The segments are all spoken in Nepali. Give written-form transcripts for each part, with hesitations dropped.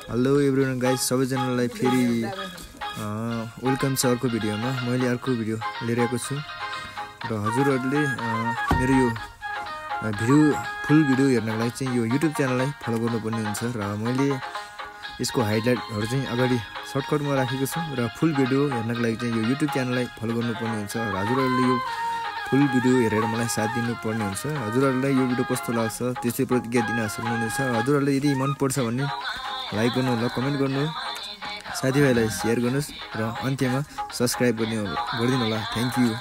हेलो एभ्रीवन गाइस सबैजनालाई फेरि वेलकम छ अर्को भिडियोमा। मैले अर्को भिडियो लिएर आएको छु र हजुरहरूले मेरो यो फुल भिडियो हेर्नको लागि चाहिँ यो युट्युब च्यानललाई फलो गर्नुपर्ने हुन्छ र मैले यसको हाइलाइटहरु चाहिँ अगाडि सर्टकटमा राखेको छु र फुल भिडियो हेर्नको लागि चाहिँ यो युट्युब च्यानललाई फलो गर्नुपर्ने हुन्छ र हजुरहरूले यो फुल भिडियो हेरेर मलाई साथ दिनुपर्ने हुन्छ। हजुरहरूलाई यो भिडियो कस्तो लाग्छ त्यसै प्रतिक्रिया दिन सक्नुहुनेछ। हजुरहरूले यदि मन पर्छ भने लाइक गर्नु होला, कमेन्ट गर्नु, साथीभाइलाई शेयर गर्नुस् र अन्त्यमा सब्स्क्राइब गरिदिनु होला। Thank you.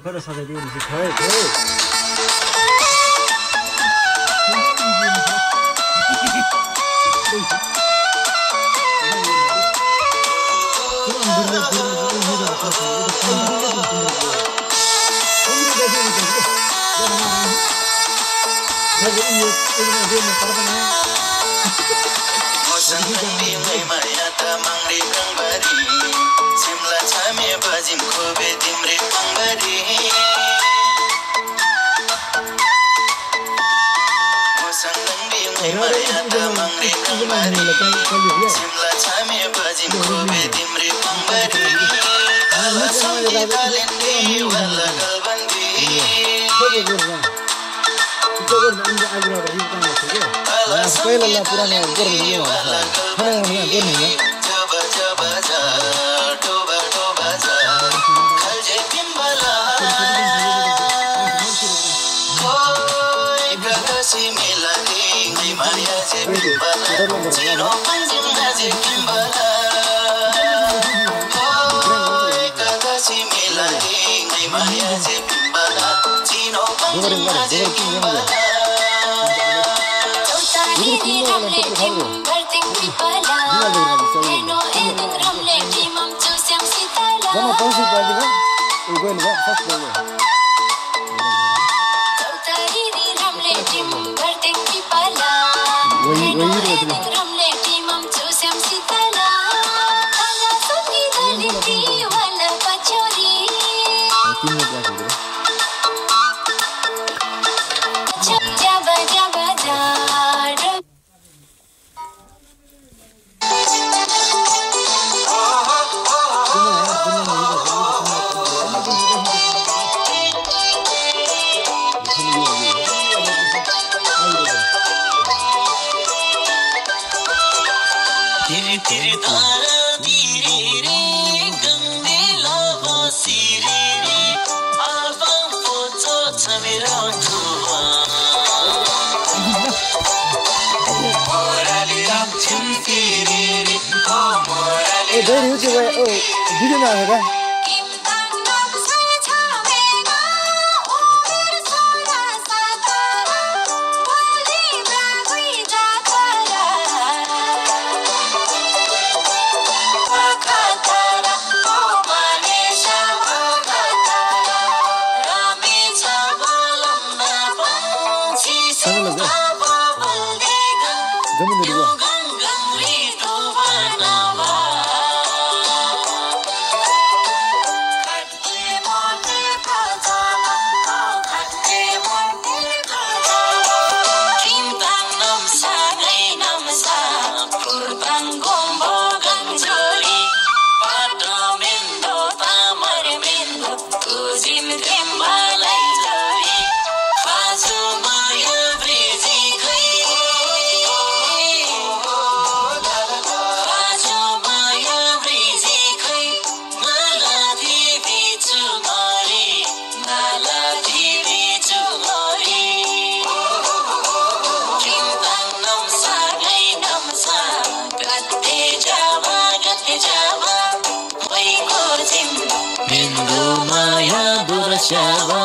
Kau dah sadar dia ni sih, kau. तिर तिर तारा तिरे रे गंगे लावा सिरे रे आलबम फोटो छ मेरो ठुवा मोराले राख्छन् फेरि रे ओ मोराले ए धेरै हुन्छ भाइ ओ भिडियो नआएको Maya Burashava